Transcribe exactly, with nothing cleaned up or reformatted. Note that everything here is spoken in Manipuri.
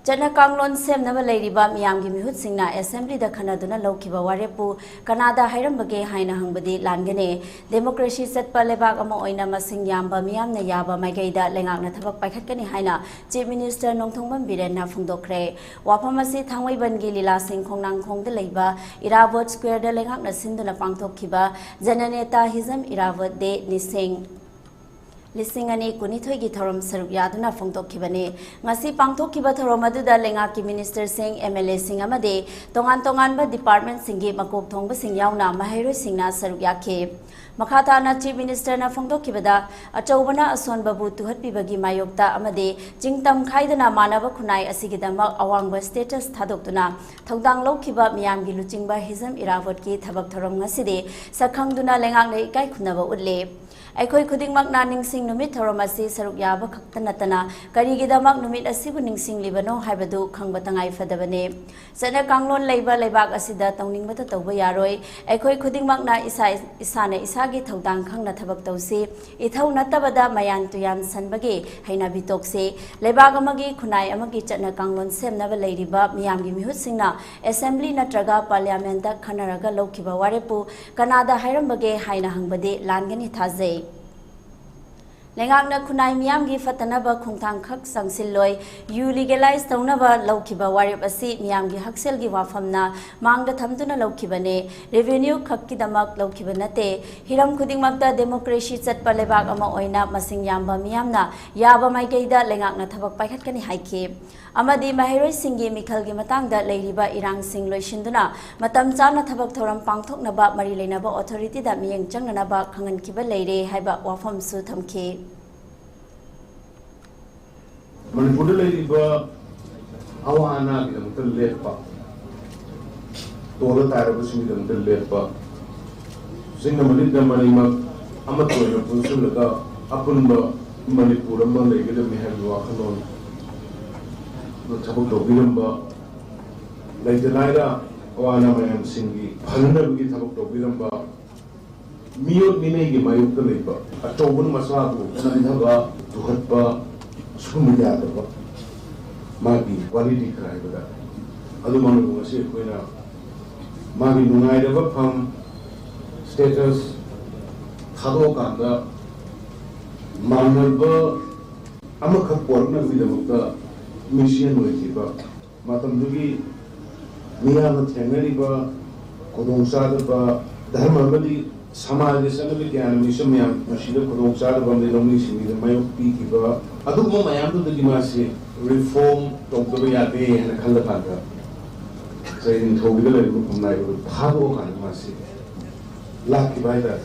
ꯆꯠꯅ ꯀꯥꯡꯂꯣꯟ ꯁꯦꯝꯅꯕ ꯂꯩꯔꯤꯕ ꯃꯤꯌꯥꯝꯒꯤ ꯃꯤꯍꯨꯠꯁꯤꯡꯅ ꯑꯦꯁꯦꯝꯕ꯭ꯂꯤꯗ ꯈꯟꯅꯗꯨꯅ ꯂꯧꯈꯤꯕ ꯋꯥꯔꯦꯞꯄꯨ ꯀꯅꯥꯗ ꯍꯥꯏꯔꯝꯕꯒꯦ ꯍꯥꯏꯅ ꯍꯪꯕꯗꯤ ꯂꯥꯟꯒꯅꯤ꯫ ꯗꯦꯃꯣꯀ꯭ꯔꯦꯁꯤ ꯆꯠꯄ ꯂꯩꯕꯥꯛ ꯑꯃ ꯑꯣꯏꯅ ꯃꯁꯤꯡ ꯌꯥꯝꯕ ꯃꯤꯌꯥꯝꯅ ꯌꯥꯕ ꯃꯥꯏꯀꯩꯗ ꯂꯩꯉꯥꯛꯅ ꯊꯕꯛ ꯄꯥꯏꯈꯠꯀꯅꯤ ꯍꯥꯏꯅ ꯆꯤꯐ ꯃꯤꯅꯤꯁꯇꯔ ꯅꯣꯡꯊꯣꯡꯕꯝ ꯕꯤꯔꯦꯟꯅ ꯐꯣꯡꯗꯣꯛꯈ꯭ꯔꯦ꯫ ꯋꯥꯐꯝ ꯑꯁꯤ ꯊꯥꯡꯃꯩꯕꯟꯒꯤ ꯂꯤꯂꯥꯁꯤꯡ ꯈꯣꯡꯅꯥꯡꯈꯣꯡꯗ ꯂꯩꯕ ꯏꯔꯥꯕꯣꯠ ꯁ꯭ꯀ꯭ꯋꯦꯔꯗ ꯂꯩꯉꯥꯛꯅ ꯁꯤꯟꯗꯨꯅ ꯄꯥꯡꯊꯣꯛꯈꯤꯕ ꯖꯅꯅꯦꯇꯥ ꯍꯤꯖꯝ ꯏꯔꯥꯕꯣꯠ ꯗꯦ ꯅꯤꯁꯤꯡ ꯂꯤꯁꯤꯡ ꯑꯅꯤ ꯀꯨꯟꯅꯤꯊꯣꯏꯒꯤ ꯊꯧꯔꯝ ꯁꯔꯨꯛ ꯌꯥꯗꯨꯅ ꯐꯣꯡꯗꯣꯛꯈꯤꯕꯅꯤ꯫ ꯉꯁꯤ ꯄꯥꯡꯊꯣꯛꯈꯤꯕ ꯊꯧꯔꯝ ꯑꯗꯨꯗ ꯂꯩꯉꯥꯛꯀꯤ ꯃꯤꯅꯤꯁꯇꯔꯁꯤꯡ, ꯑꯦꯝ ꯑꯦꯜ ꯑꯦꯁꯤꯡ ꯑꯃꯗꯤ ꯇꯣꯉꯥꯟ ꯇꯣꯉꯥꯟꯕ ꯗꯤꯄꯥꯔꯠꯃꯦꯟꯠꯁꯤꯡꯒꯤ ꯃꯀꯣꯛ ꯊꯣꯡꯕꯁꯤꯡ ꯌꯥꯎꯅ ꯃꯍꯩꯔꯣꯏꯁꯤꯡꯅ ꯁꯔꯨꯛ ꯌꯥꯈꯤ꯫ ꯃꯈꯥ ꯇꯥꯅ ꯆꯤꯐ ꯃꯤꯅꯤꯁꯇꯔꯅ ꯐꯣꯡꯗꯣꯛꯈꯤꯕꯗ, ꯑꯆꯧꯕꯅ ꯑꯁꯣꯟꯕꯕꯨ ꯇꯨꯍꯠꯄꯤꯕꯒꯤ ꯃꯥꯌꯣꯛꯇ ꯑꯃꯗꯤ ꯆꯤꯡꯇꯝ ꯈꯥꯏꯗꯅ ꯃꯥꯟꯅꯕ ꯈꯨꯟꯅꯥꯏ ꯑꯁꯤꯒꯤꯗꯃꯛ ꯑꯋꯥꯡꯕ ꯁ꯭ꯇꯦꯇꯁ ꯊꯥꯗꯣꯛꯇꯨꯅ ꯊꯧꯗꯥꯡ ꯂꯧꯈꯤꯕ ꯃꯤꯌꯥꯝꯒꯤ ꯂꯨꯆꯤꯡꯕ ꯍꯤꯖꯝ ꯏꯔꯥꯕꯣꯠꯀꯤ ꯊꯕꯛ ꯊꯧꯔꯝ ꯉꯁꯤꯗꯤ ꯁꯛꯈꯪꯗꯨꯅ ꯂꯩꯉꯥꯛꯅ ꯏꯀꯥꯏ ꯈꯨꯝꯅꯕ ꯎꯠꯂꯤ꯫ ꯑꯩꯈꯣꯏ ꯈꯨꯗꯤꯡꯃꯛꯅ ꯅꯤꯡꯁꯤꯡ ꯅꯨꯃꯤꯠ ꯊꯧꯔꯝ ꯑꯁꯤ ꯁꯔꯨꯛ ꯌꯥꯕ ꯈꯛꯇ ꯅꯠꯇꯅ ꯀꯔꯤꯒꯤꯗꯃꯛ ꯅꯨꯃꯤꯠ ꯑꯁꯤꯕꯨ ꯅꯤꯡꯁꯤꯡꯂꯤꯕꯅꯣ ꯍꯥꯏꯕꯗꯨ ꯈꯪꯕ ꯇꯉꯥꯏ ꯐꯗꯕꯅꯤ꯫ ꯆꯠꯅ ꯀꯥꯡꯂꯣꯟ ꯂꯩꯕ ꯂꯩꯕꯥꯛ ꯑꯁꯤꯗ ꯇꯧꯅꯤꯡꯕꯇ ꯇꯧꯕ ꯌꯥꯔꯣꯏ꯫ ꯑꯩꯈꯣꯏ ꯈꯨꯗꯤꯡꯃꯛꯅ ꯏꯁꯥ, ꯏꯁꯥꯅ ꯏꯁꯥꯒꯤ ꯊꯧꯗꯥꯡ ꯈꯪꯅ ꯊꯕꯛ ꯇꯧꯁꯤ꯫ ꯏꯊꯧ ꯅꯠꯇꯕꯗ ꯃꯌꯥꯟ ꯇꯨꯌꯥꯟ ꯁꯟꯕꯒꯤ ꯍꯩꯅꯕꯤ ꯇꯣꯛꯁꯤ꯫ ꯂꯩꯕꯥꯛ ꯑꯃꯒꯤ ꯈꯨꯟꯅꯥꯏ ꯑꯃꯒꯤ ꯆꯠꯅ ꯀꯥꯡꯂꯣꯟ ꯁꯦꯝꯅꯕ ꯂꯩꯔꯤꯕ ꯃꯤꯌꯥꯝꯒꯤ ꯃꯤꯍꯨꯠꯁꯤꯡꯅ ꯑꯦꯁꯦꯝꯕ꯭ꯂꯤ ꯅꯠꯇ꯭ꯔꯒ ꯄꯥꯔꯂꯤꯌꯥꯃꯦꯟꯠꯇ ꯈꯟꯅꯔꯒ ꯂꯧꯈꯤꯕ ꯋꯥꯔꯦꯞꯄꯨ ꯀꯅꯥꯗ ꯍꯥꯏꯔꯝꯕꯒꯦ ꯍꯥꯏꯅ ꯍꯪꯕꯗꯤ ꯂꯥꯟꯒꯅꯤ ꯊꯥꯖꯩ꯫ ꯂꯩꯉꯥꯛꯅ ꯈꯨꯟꯅꯥꯏ ꯃꯤꯌꯥꯝꯒꯤ ꯐꯠꯇꯅꯕ ꯈꯣꯡꯊꯥꯡ ꯈꯛ ꯆꯪꯁꯤꯜꯂꯣꯏ꯫ ꯌꯨ ꯂꯤꯒꯦꯂꯥꯏꯖ ꯇꯧꯅꯕ ꯂꯧꯈꯤꯕ ꯋꯥꯔꯦꯞ ꯑꯁꯤ ꯃꯤꯌꯥꯝꯒꯤ ꯍꯛꯁꯦꯜꯒꯤ ꯋꯥꯐꯝꯅ ꯃꯥꯡꯗ ꯊꯝꯗꯨꯅ ꯂꯧꯈꯤꯕꯅꯤ꯫ ꯔꯦꯚꯦꯅ꯭ꯌꯨ ꯈꯛꯀꯤꯗꯃꯛ ꯂꯧꯈꯤꯕ ꯅꯠꯇꯦ꯫ ꯍꯤꯔꯝ ꯈꯨꯗꯤꯡꯃꯛꯇ ꯗꯦꯃꯣꯀ꯭ꯔꯦꯁꯤ ꯆꯠꯄ ꯂꯩꯕꯥꯛ ꯑꯃ ꯑꯣꯏꯅ ꯃꯁꯤꯡ ꯌꯥꯝꯕ ꯃꯤꯌꯥꯝꯅ ꯌꯥꯕ ꯃꯥꯏꯀꯩꯗ ꯂꯩꯉꯥꯛꯅ ꯊꯕꯛ ꯄꯥꯏꯈꯠꯀꯅꯤ ꯍꯥꯏꯈꯤ꯫ ꯑꯃꯗꯤ ꯃꯍꯩꯔꯣꯏꯁꯤꯡꯒꯤ ꯃꯤꯈꯜꯒꯤ ꯃꯇꯥꯡꯗ ꯂꯩꯔꯤꯕ ꯏꯔꯥꯡꯁꯤꯡ ꯂꯣꯏꯁꯤꯟꯗꯨꯅ ꯃꯇꯝ ꯆꯥꯅ ꯊꯕꯛ ꯊꯧꯔꯝ ꯄꯥꯡꯊꯣꯛꯅꯕ ꯃꯔꯤ ꯂꯩꯅꯕ ꯑꯣꯊꯣꯔꯤꯇꯤꯗ ꯃꯤꯠꯌꯦꯡ ꯆꯪꯅꯅꯕ ꯈꯪꯍꯟꯈꯤꯕ ꯂꯩꯔꯦ ꯍꯥꯏꯕ ꯋꯥꯐꯝꯁꯨ ꯊꯝꯈꯤ꯫ ꯃꯅꯤꯄꯨꯔꯗ ꯂꯩꯔꯤꯕ ꯑꯋꯥ ꯑꯅꯥꯒꯤꯗꯃꯛꯇ ꯂꯦꯞꯄ, ꯇꯣꯜꯂ ꯇꯥꯔꯕꯁꯤꯡꯒꯤꯗꯃꯛꯇ ꯂꯦꯞꯄ, ꯆꯤꯡ ꯑꯃꯗꯤ ꯇꯝ ꯑꯅꯤꯃꯛ ꯑꯃꯠꯇ ꯑꯣꯏꯅ ꯄꯨꯟꯁꯤꯜꯂꯒ ꯑꯄꯨꯟꯕ ꯃꯅꯤꯄꯨꯔ ꯑꯃ ꯂꯩꯒꯗꯕꯅꯤ ꯍꯥꯏꯕꯒꯤ ꯋꯥꯈꯜꯂꯣꯟ ꯊꯕꯛ ꯇꯧꯕꯤꯔꯝꯕ, ꯂꯩꯇ ꯂꯥꯏꯔ ꯑꯋꯥ ꯑꯅꯥ ꯃꯌꯥꯝꯁꯤꯡꯒꯤ ꯐꯅꯅꯕꯒꯤ ꯊꯕꯛ ꯇꯧꯕꯤꯔꯝꯕ, ꯃꯤꯑꯣꯠ ꯃꯤꯅꯩꯒꯤ ꯃꯥꯌꯣꯛꯇ ꯂꯩꯕ, ꯑꯆꯧꯕꯅ ꯃꯆꯥꯕꯨ ꯅꯝꯊꯕ, ꯇꯨꯍꯠꯄ, ꯑꯁꯤꯒꯨꯝꯕ ꯌꯥꯗꯕ ꯃꯥꯒꯤ ꯀ꯭ꯋꯥꯂꯤꯇꯤ ꯈꯔ ꯍꯥꯏꯕꯗ꯫ ꯑꯗꯨꯃꯛꯅꯕꯨ ꯉꯁꯤ ꯑꯩꯈꯣꯏꯅ ꯃꯥꯒꯤ ꯅꯨꯡꯉꯥꯏꯔꯕ ꯐꯝ ꯁ꯭ꯇꯦꯇꯁ ꯊꯥꯗꯣꯛꯑꯀꯥꯟꯗ ꯃꯥꯟꯅꯕ ꯑꯃꯈꯛ ꯄꯣꯔꯛꯅꯕꯒꯤꯗꯃꯛꯇ ꯃꯤꯁꯤꯌꯟ ꯑꯣꯏꯈꯤꯕ ꯃꯇꯝꯗꯨꯒꯤ ꯃꯤꯌꯥꯝꯅ ꯊꯦꯡꯅꯔꯤꯕ ꯈꯨꯗꯣꯡꯆꯥꯗꯕ, ꯙꯔꯃ ꯑꯃꯗꯤ ꯁꯃꯥꯖꯒꯤ ꯆꯠꯅꯕꯤ ꯀꯌꯥꯅ ꯃꯤꯁꯛ ꯃꯌꯥꯝ ꯃꯁꯤꯗ ꯈꯨꯗꯣꯡꯆꯥꯗꯕ ꯑꯃꯗꯤ ꯂꯧꯃꯤꯁꯤꯡꯒꯤꯗ ꯃꯥꯌꯣꯛ ꯄꯤꯈꯤꯕ, ꯑꯗꯨꯒꯨꯝꯕ ꯃꯌꯥꯝꯗꯨꯗꯒꯤ ꯃꯥꯁꯤ ꯔꯤꯐꯣꯔꯝ ꯇꯧꯗꯕ ꯌꯥꯗꯦ ꯍꯥꯏꯅ ꯈꯜꯂꯀꯥꯟꯗ ꯉꯁꯥꯏ ꯅꯤꯡꯊꯧꯒꯤꯗ ꯂꯩꯔꯤꯕ ꯈꯨꯟꯅꯥꯏꯗꯨ ꯊꯥꯗꯣꯛꯑꯀꯥꯟꯗ ꯃꯥꯁꯤ ꯂꯥꯛꯈꯤꯕ ꯍꯥꯏꯇꯥꯔꯦ꯫